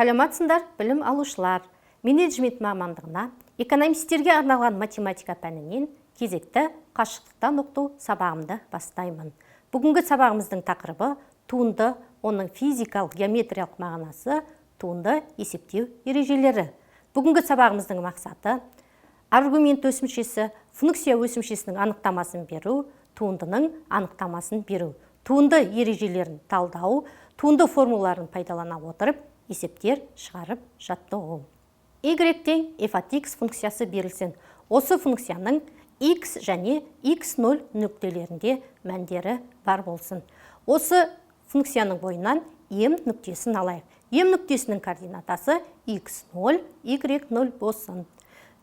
Саламатсыңдар, білім алушылар! Менеджмент мамандығына экономистерге арналған математика пәнінен кезекті қашықтықтан оқыту сабағымды бастаймын. Бүгінгі сабағымыздың тақырыбы туынды, оның физикалық, геометриялық мағынасы, туынды есептеу ережелері. Бүгінгі сабағымыздың мақсаты аргумент өсімшесі, функция өсімшесінің анықтамасын беру, туындының анықтамасын беру, туынды ережелерін талдау, туынды формулаларын пайдалана отырып есептер шығарып жаттығу. Y тең f от x функциясы берілсін. Осы функцияның x және x0 нүктелерінде мәндері бар болсын. Осы функцияның бойынан m нүктесін алайық. M нүктесінің координатасы x0, y0 болсын.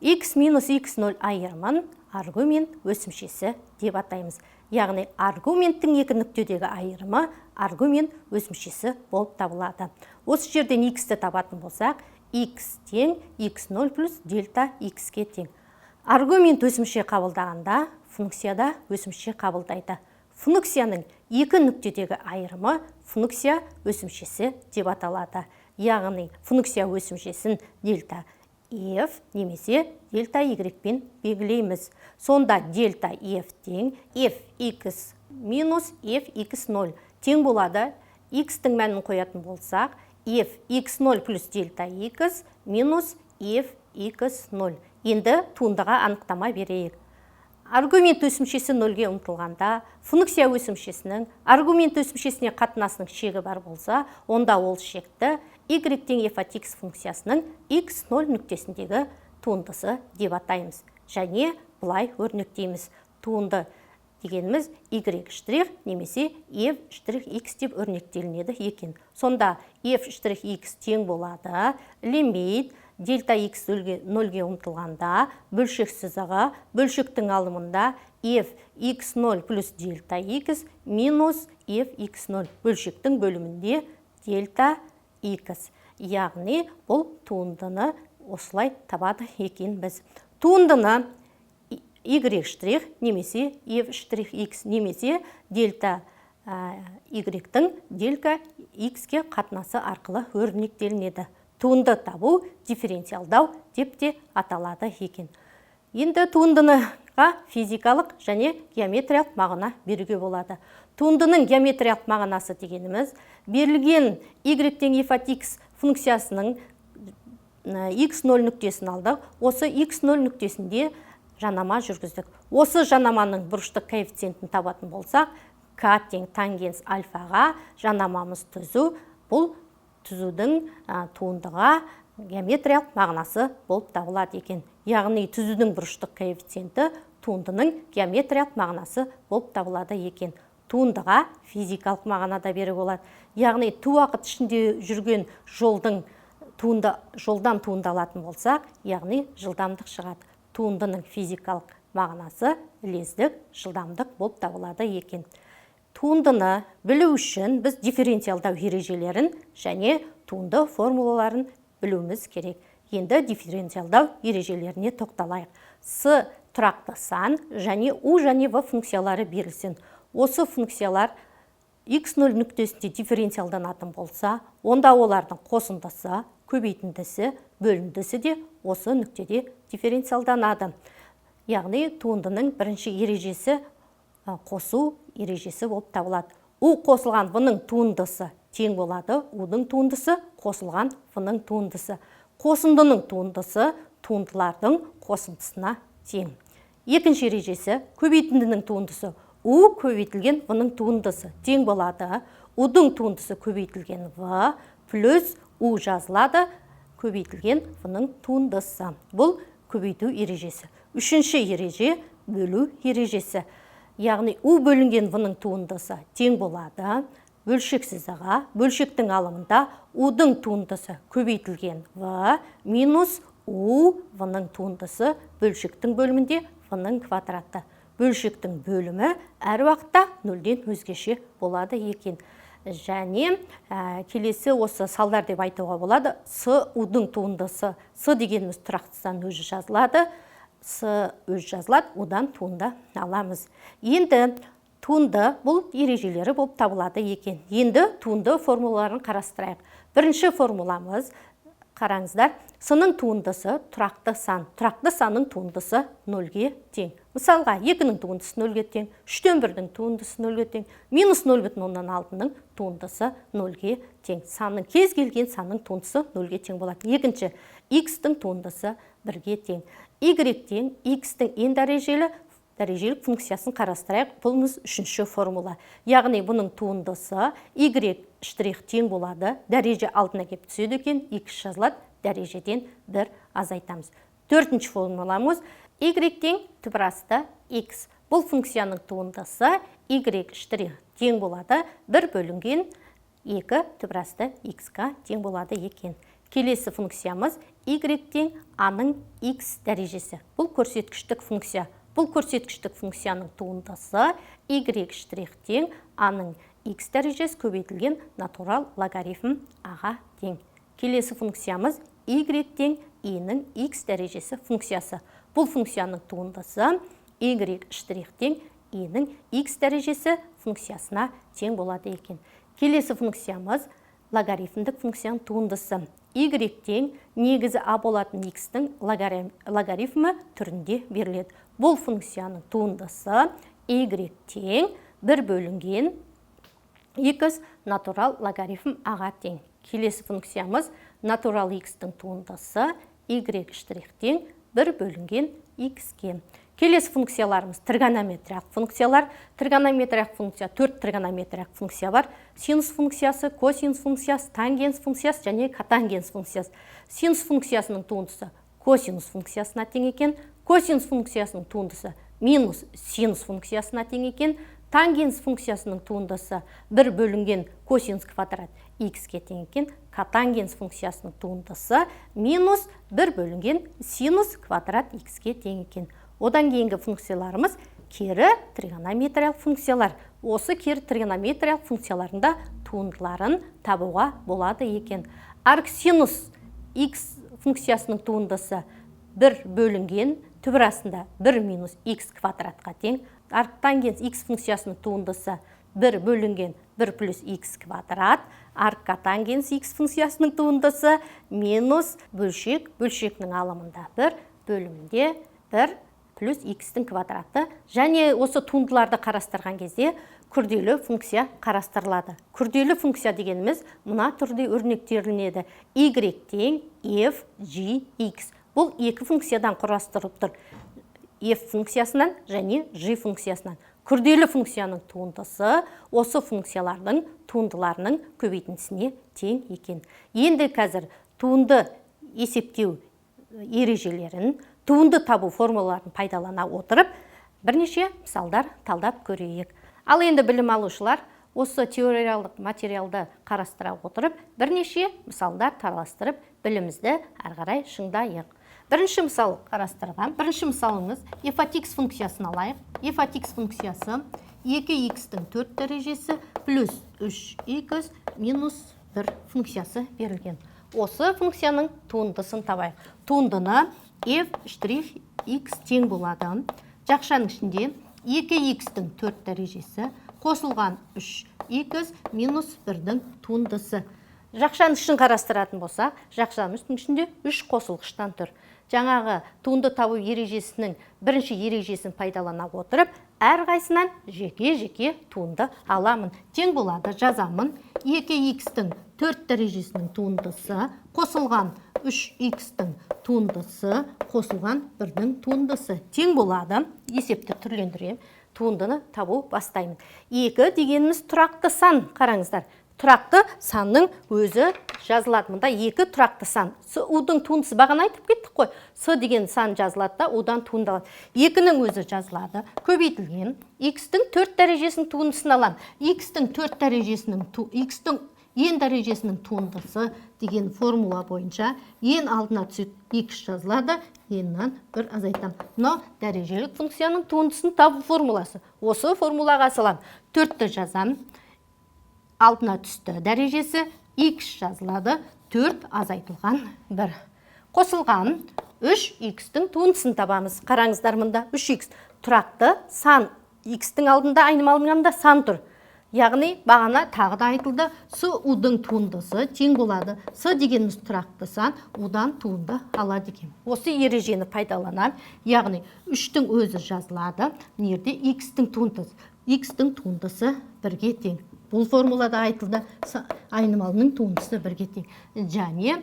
X минус x0 айырымын аргумент өсімшесі деп атаймыз. Яғни аргументтің екі нүктедегі айырымы аргумент өсімшесі болып табылады. Осы жерден x-ті табатын болсақ, x тең x0 плюс дельта x-ке тең. Аргумент өсімше қабылдағанда функцияда өсімше қабылдайды. Функцияның екі нүктедегі айырымы функция өсімшесі деп аталады. Яғни функция өсімшесін дельта f немесе дельта y пен белгілейміз. Сонда дельта f тең fx минус fx0 тең болады. X-тің мәнін қоятын болсақ, f x0 плюс дельта x минус f x0. Енді туындыға анықтама берейік. Аргумент өсімшесі нөлге ұмтылғанда, функция өсімшесінің аргумент өсімшесіне қатынасының шегі бар болса, онда ол шекті y тең f от x функциясының x0 нүктесіндегі туындысы деп атаймыз. Және былай өрнектейміз. Туынды дегеніміз y штрих немесе f штрих x деп өрнектелінеді екен. Сонда f штрих x тең болады лимит дельта x нөлге ұмтылғанда бөлшек сызығы, бөлшектің алымында f x0 плюс дельта x минус f x0, бөлшектің бөлімінде дельта x. Яғни бұл туындыны осылай табады екенбіз. Туындыны y штрих немесе f штрих x немесе дельта y-тің дельта x-ке қатынасы арқылы өрнектелінеді. Туынды табу дифференциалдау деп те аталады екен. Енді туындыныға физикалық және геометриялық мағына беруге болады. Туындының геометриялық мағынасы дегеніміз берілген y тең f от x функциясының x0 нүктесін алдық. Осы x0 нүктесінде жанама жүргіздік. Осы жанаманың бұрыштық коэффициентін табатын болсақ, к тең тангенс альфаға жанамамыз түзу. Бұл түзудің туындыға геометриялық мағынасы болып табылады екен. Яғни түзудің бұрыштық коэффициенті туындының геометриялық мағынасы болып табылады екен. Туындыға физикалық мағына да беруге болады. Яғни т уақыт ішінде жүрген жолдың туынды, жолдан туынды алатын болсақ, яғни жылдамдық шығады. Туындының физикалық мағынасы лездік жылдамдық болып табылады екен. Туындыны білу үшін біз дифференциалдау ережелерін және туынды формулаларын білуіміз керек. Енді дифференциалдау ережелеріне тоқталайық. С тұрақты сан және у және в функциялары берілсін. Осы функциялар x0 нүктесінде дифференциалданатын болса, онда олардың қосындысы, көбейтіндісі, бөліндісі де осы нүктеде дифференциалданады. Яғни туындының бірінші ережесі қосу ережесі болып табылады. У қосылған в-ның туындысы тең болады у-дың туындысы қосылған в-ның туындысы. Қосындының туындысы туындылардың қосындысына тең. Екінші ережесі: көбейтіндінің туындысы у көбейтілген в-ның туындысы тең болады у-дың туындысы көбейтілген в плюс у жазылады көбейтілген в-ның туындысы. Бұл көбейту ережесі. Үшінші ереже бөлу ережесі. Яғни у бөлінген в-ның туындысы тең болады бөлшек сызығы, бөлшектің алымында у-дың туындысы көбейтілген в минус у в-ның туындысы, бөлшектің бөлімінде в-ның квадраты. Бөлшектің бөлімі әр уақытта нөлден өзгеше болады екен. Және келесі осы салдар деп айтуға болады. С у-дың туындысы, с дегеніміз тұрақты сан, өзі жазылады, с өзі жазылады, одан туынды аламыз. Енді туынды бұл ережелері болып табылады екен. Енді туынды формулаларын қарастырайық. Бірінші формуламыз Қараңыздар, с-ның туындысы тұрақты сан. Тұрақты санның туындысы 0-ге тең. Мысалға, 2-нің туындысы 0-ге тең, 3-тен 1-дің туындысы 0-ге тең, минус 0,6-ның туындысы 0-ге тең. Санның кез келген санның туындысы 0-ге тең болады. Екінші, x-тің туындысы 1-ге тең. Y тең x-тің n дәрежелік функциясын қарастырайық. Бұл үшінші формула. Яғни бұның туындысы y штрих тең болады. Дәреже алдына кеп түседі екен, x жазылады, дәрежеден 1 азайтамыз. Төртінші формуламыз y тең түбір асты x. Бұл функцияның туындысы y штрих тең болады, 1 бөлінген 2 түбір асты x-қа тең болады екен. Келесі функциямыз y тең a-ның x дәрежесі. Бұл көрсеткіштік функция. Бұл көрсеткіштік функцияның туындысы y штрих тең a-ның x дәрежесі көбейтілген натурал логарифм a-ға тең. Келесі функциямыз y тең e-нің x дәрежесі функциясы. Бұл функцияның туындысы y штрих тең e-нің x дәрежесі функциясына тең болады екен. Келесі функциямыз логарифмдік функцияның туындысы. Y тең негізі а болатын x-тің логарифмі түрінде беріледі. Бұл функцияның туындысы y тең 1 бөлінген x натурал логарифм а-ға тең. Келесі функциямыз натурал x-тің туындысы y штрих тең 1 бөлінген x-ке. Келесі функцияларымыз тригонометриялық функциялар. Тригонометриялық функция, 4 тригонометриялық функция бар. Синус функциясы, косинус функциясы, тангенс функциясы және котангенс функциясы. Синус функциясының туындысы косинус функциясына тең екен. Косинус функциясының туындысы минус синус функциясына тең екен. Тангенс функциясының туындысы 1 бөлінген косинус квадрат x-ке тең екен. Котангенс функциясының туындысы минус 1 бөлінген синус квадрат x-ке тең екен. Одан кейінгі функцияларымыз кері тригонометриялық функциялар. Осы кері тригонометриялық функциялардың да туындыларын табуға болады екен. Арксинус x функциясының туындысы 1 бөлінген түбір астында 1 минус x квадратқа тең. Арктангенс x функциясының туындысы 1 бөлінген 1 плюс x квадрат. Арккотангенс x функциясының туындысы минус бөлшек, бөлшектің алымында 1, бөлімінде 1 плюс x-тің квадраты. Және осы туындыларды қарастырған кезде күрделі функция қарастырылады. Күрделі функция дегеніміз мына түрде өрнектерілінеді. Y тең f, g, x. Бұл екі функциядан құрастырылып тұр. F функциясынан және g функциясынан. Күрделі функцияның туындысы осы функциялардың туындыларының көбейтіндісіне тең екен. Енді қазір туынды есептеу ережелерін, туынды табу формулаларын пайдалана отырып, бірнеше мысалдар талдап көрейік. Ал енді білім алушылар осы теориялық материалды қарастыра отырып, бірнеше мысалдар таластырып, білімімізді әрі қарай шыңдайық. Бірінші мысал қарастырған. Бірінші мысалымыз f от x функциясын алайық. F от x функциясы 2x-тің 4 дәрежесі плюс 3x минус 1 функциясы берілген. Осы функцияның туындысын табайық. Туындыны f штрих x тең болады. Жақшаның ішінде 2x-тің 4 дәрежесі қосылған 3x минус 1-дің туындысы. Жақшаның ішін қарастыратын болсақ, жақшаның ішінде 3 қосылғыштан тұр. Жаңағы туынды табу ережесінің бірінші ережесін пайдалана отырып, әрқайсынан жеке-жеке туынды аламын. Тең болады, жазамын. 2x-тің 4 дәрежесінің туындысы қосылған 3x-тің туындысы қосылған 1-дің туындысы. Тең болады. Есепті түрлендіремін. Туындыны табу бастаймын. 2 дегеніміз тұрақты сан. Қараңыздар. Тұрақты санның өзі жазылады. Мұнда 2 тұрақты сан. С, удың туындысы бағана айтып кеттік қой. С деген сан жазылады да, одан туындалады. 2-нің өзі жазылады. Көбейтілген x-тің 4 дәрежесінің туындысын аламын. X-тің 4 дәрежесінің x-тің n дәрежесінің туындысы деген формула бойынша n алдына түседі, x жазылады, n-нан 1 азайтамын. Мынау дәрежелік функцияның туындысын табу формуласы. Осы формулаға саламын. 4-ті жазамын. Алдына түсті дәрежесі, x жазылады, 4 азайтылған 1. Қосылған 3x-тің туындысын табамыз. Қараңыздар, мұнда 3x тұрақты сан, x-тің алдында айнымалының алдында сан тұр. Яғни бағана тағы да айтылды, с у-дың туындысы тең болады. С дегеніміз тұрақты сан, у-дан туынды алады екен. Осы ережені пайдаланамын. Яғни 3-тің өзі жазылады. Мына жерде x-тің туындысы. X-тің туындысы бірге тең. Бұл формулада айтылды, с айнымалының туындысы бірге тең. Және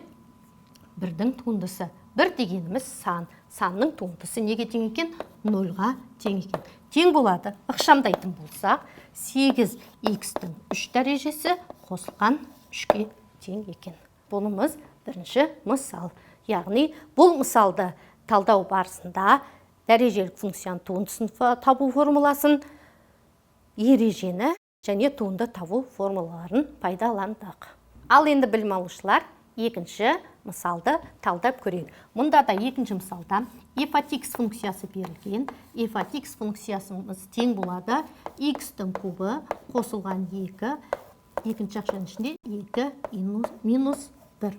бірдің туындысы. Бір дегеніміз сан. Санның туындысы неге тең екен? 0-ға тең екен. Тең болады. Ықшамдайтын болсақ, 8 x-тің 3 дәрежесі қосылған 3-ке тең екен. Бұнымыз бірінші мысал. Яғни бұл мысалды талдау барысында дәрежелік функцияның туындысын табу формуласын, ережені және туынды табу формулаларын пайдаландық. Ал енді білім алушылар, екінші мысалды талдап көрейік. Мұнда да екінші мысалда f от x функциясы берілген. F от x функциясымыз тең болады x-тің кубы қосылған 2, екінші жақшаның ішінде 2 минус 1.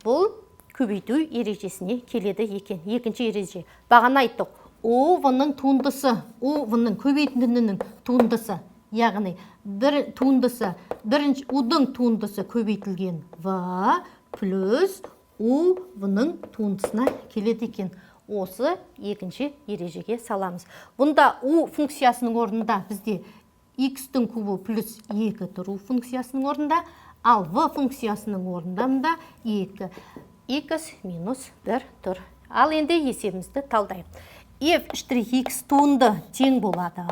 Бұл көбейту ережесіне келеді екен. Екінші ереже. Бағана айттық, у в-ның туындысы, у в-ның көбейтіндінің туындысы. Яғни бір туындысы, бірінші у-дың туындысы көбейтілген в плюс у в-ның туындысына келеді екен. Осы екінші ережеге саламыз. Бұнда у функциясының орнында бізде x-тің кубы плюс 2 тұр у функциясының орнында, ал в функциясының орнында мында 2 x минус 1 тұр. Ал енді есебімізді талдайық. F штрих x туынды тең болады.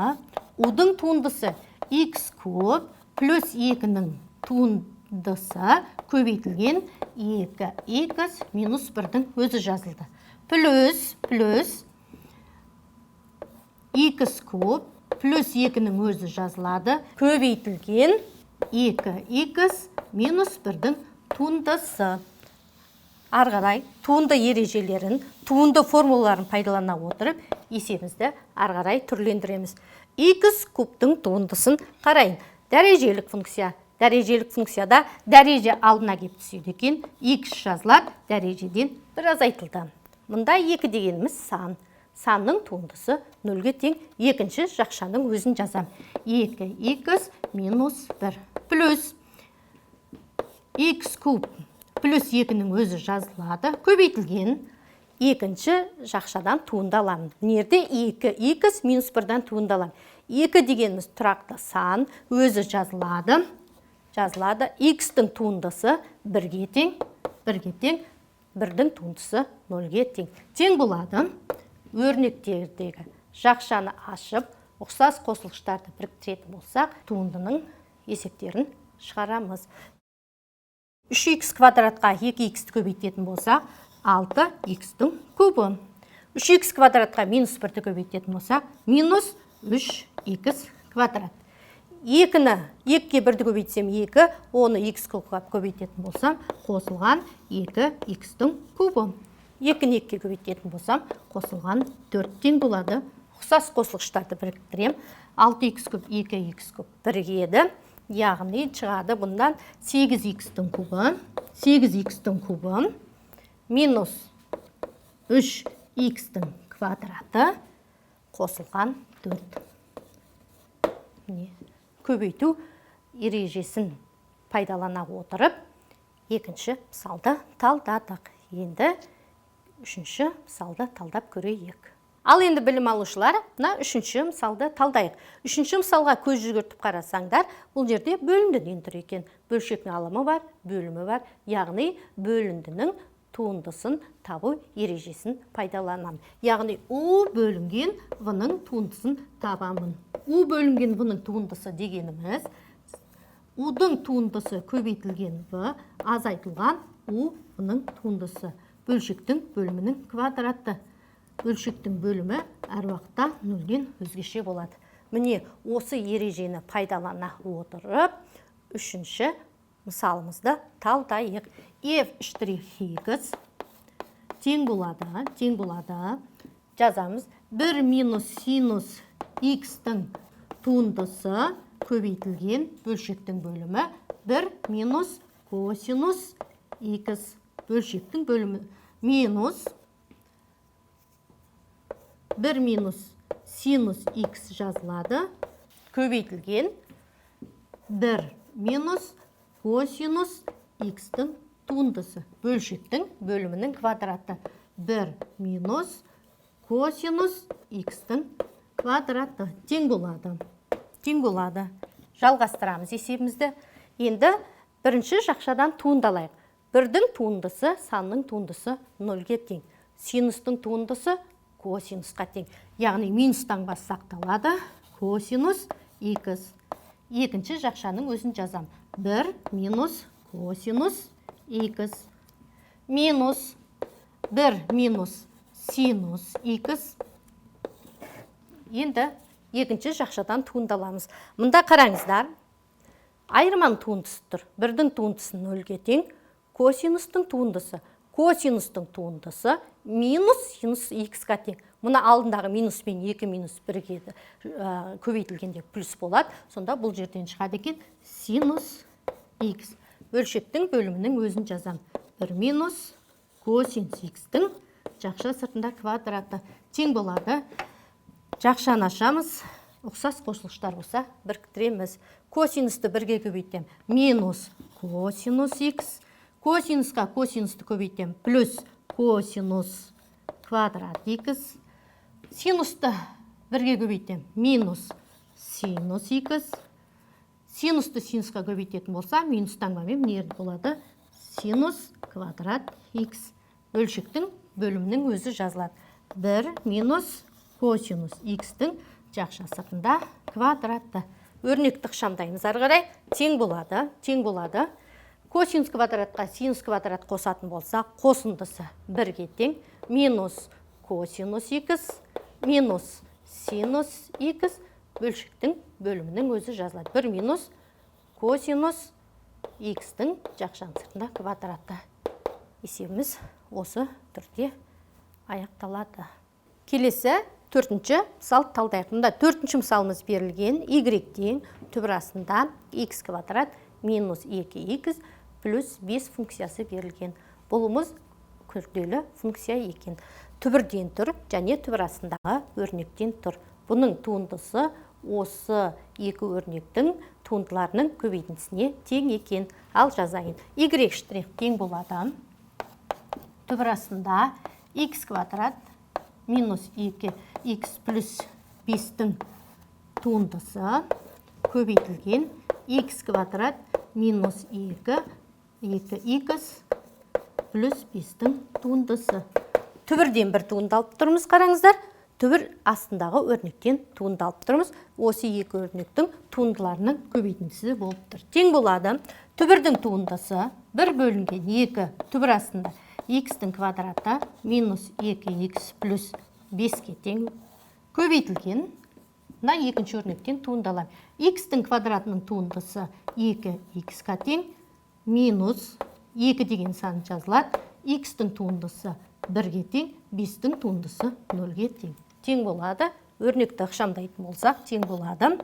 У-дың туындысы x куб плюс 2-нің туындысы көбейтілген 2 x минус 1-дің өзі жазылды. Плюс x куб плюс 2-нің өзі жазылады. Көбейтілген 2 x минус 1-дің туындысы. Ары қарай туынды ережелерін, туынды формулаларын пайдалана отырып, есебімізді ары қарай түрлендіреміз. X кубтың туындысын қарайын. Дәрежелік функция. Дәрежелік функцияда дәреже алдына келіп түседі екен. X жазылады, дәрежеден бір азайтылды. Мұнда 2 дегеніміз сан. Санның туындысы 0-ге тең. Екінші жақшаның өзін жазам. 2 x минус 1 плюс x куб плюс 2-нің өзі жазылады. Көбейтілген екінші жақшадан туынды аламын. Нерде 2 x минус 1-дан туынды аламын. 2 дегеніміз тұрақты сан, өзі жазылады. Жазылады. X-тің туындысы 1-ге тең, 1-ге тең, 1-дің туындысы 0-ге тең. Тең болады. Өрнектердегі жақшаны ашып, ұқсас қосылғыштарды біріктіретін болсақ, туындының есептерін шығарамыз. 3x квадратқа 2x-ті көбейтетін болсақ, 6x-тің кубы. 3x квадратқа минус 1-ті көбейтетін болсақ, минус 3x квадрат. 2-ні 2-ге 1-ді көбейтсем 2, оны x кубқа көбейтетін болсам, қосылған 2x-тің кубы. 2-ні 2-ге көбейтетін болсам, қосылған 4 тең болады. Ұқсас қосылғыштарды біріктірем. 6x куб 2x куб бірігеді. Яғни шығады бұндан 8x-тің кубы, 8x-тің кубы минус 3x-тің квадраты қосылған 4. Міне, көбейту ережесін пайдалана отырып, екінші мысалды талдадық. Енді үшінші мысалды талдап көрейік. Ал енді, білім алушылар, мына үшінші мысалды талдайық. Үшінші мысалға көз жүгіртіп қарасаңдар, бұл жерде бөліндіден тұр екен. Бөлшектің алымы бар, бөлімі бар. Яғни бөліндінің туындысын табу ережесін пайдаланамын. Яғни у бөлінген в-ның туындысын табамын. У бөлінген в-ның туындысы дегеніміз у-дың туындысы көбейтілген в азайтылған у в-ның туындысы. Бөлшектің бөлімінің квадраты. Бөлшектің бөлімі әр уақытта нөлден өзгеше болады. Міне, осы ережені пайдалана отырып, үшінші мысалымызды талдайық. F штрих x тең болады. Жазамыз. 1 минус синус x-тің туындысы көбейтілген бөлшектің бөлімі 1 минус косинус x бөлшектің бөлімі минус 1 минус синус x жазылады, көбейтілген 1 минус косинус х-тің туындысы, бөлшектің бөлімінің квадраты. 1 минус косинус х-тің квадраты тең болады. Тең болады. Жалғастырамыз есебімізді. Енді бірінші жақшадан туындалайық. Бірдің туындысы, санның туындысы 0-ге тең. Синустың туындысы косинусқа тең. Яғни минус таңбасы сақталады. Косинус х. Екінші жақшаның өзін жазам. 1 минус косинус х минус 1 минус синус х. Енді екінші жақшадан туындаламыз. Мында қараңыздар, айырманың туындысы тұр. Бірдің туындысы 0-ге тең, косинустың туындысы. Косинустың туындысы минус синус х-қа тең. Мына алдындағы минус пен 2 минус бірге көбейтілгенде плюс болады. Сонда бұл жерден шығады екен синус х. Бөлшектің бөлімінің өзін жазам. 1 минус косинус х-тің жақша сыртында квадраты тең болады. Жақшаны ашамыз. Ұқсас қосылғыштар болса біріктіреміз. Косинусты бірге көбейтем. Минус косинус х. Косинусқа косинусты көбейтем. Плюс косинус квадрат х. Синусты бірге көбейтем. Минус синус х. Синусты синусқа көбейтетін болса, минус таңбамен мына жерде болады. Синус квадрат х. Бөлшектің бөлімінің өзі жазылады. 1 минус косинус х-тің жақша сыртында квадраты. Өрнекті ықшамдаймыз ары қарай. Тең болады, тең болады. Косинус квадратқа синус квадрат қосатын болса, қосындысы 1-ге тең. Минус косинус х минус синус х, бөлшектің бөлімінің өзі жазылады. 1 минус косинус х-тің жақшаның сыртында квадраты. Есебіміз осы түрде аяқталады. Келесі төртінші мысал талдайық. Мында төртінші мысалымыз берілген. Y тең түбір астында x квадрат минус 2x плюс 5 функциясы берілген. Бұлымыз күрделі функция екен. Түбірден тұр және түбір астындағы өрнектен тұр. Бұның туындысы осы екі өрнектің туындыларының көбейтіндісіне тең екен. Ал жазайын. Y штрих тең болады. Түбір астында x квадрат минус 2x плюс 5-тің туындысы көбейтілген x квадрат минус 2 2x плюс 5-тің туындысы. Түбірден бір туынды алып тұрмыз, қараңыздар. Түбір астындағы өрнектен туынды алып тұрмыз. Осы екі өрнектің туындыларының көбейтіндісі болып тұр. Тең болады. Түбірдің туындысы 1 бөлінген 2 түбір астында x-тің квадраты минус 2x плюс 5-ке тең көбейтілген. Мына екінші өрнектен туынды аламын. X-тің квадратының туындысы 2x-қа тең минус 2 деген сан жазылады. X-тің туындысы 1-ге тең, 5-тің туындысы 0-ге тең. Тең болады. Өрнекті ықшамдайтын болсақ, тең болады.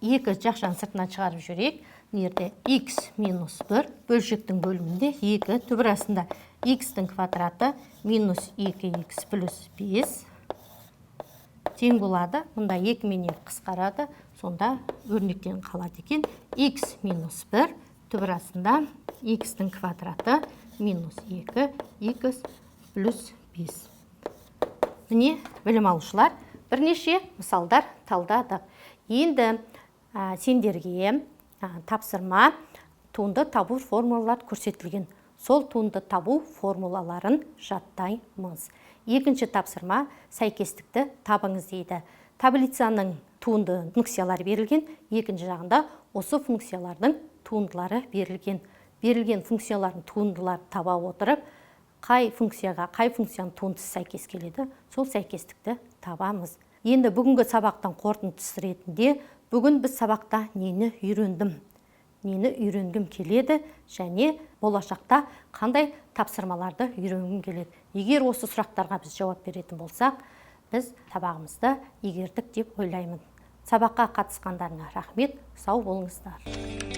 2 жақшаны сыртынан шығарып жіберейік. Мына жерде x минус 1 бөлшектің бөлімінде 2 түбір астында x-тің квадраты минус 2x плюс 5 тең болады. Мұнда 2 мен 2 қысқарады. Сонда өрнектен қалады екен. X минус 1 түбір астында x-тің квадраты минус 2 x плюс 5. Міне, білім алушылар, бірнеше мысалдар талдадық. Енді сендерге тапсырма: туынды табу формулалар көрсетілген. Сол туынды табу формулаларын жаттаймыз. Екінші тапсырма: сәйкестікті табыңыз дейді. Таблицаның туынды функциялары берілген, екінші жағында осы функциялардың туындылары берілген. Берілген функциялардың туындыларын таба отырып, қай функцияға қай функцияның туындысы сәйкес келеді, сол сәйкестікті табамыз. Енді бүгінгі сабақтың қорытындысы ретінде, бүгін біз сабақта нені үйрендім, нені үйренгім келеді және болашақта қандай тапсырмаларды үйренгім келеді? Егер осы сұрақтарға біз жауап беретін болсақ, біз сабағымызды игердік деп ойлаймын. Сабаққа қатысқандарыңа рахмет, сау болыңыздар.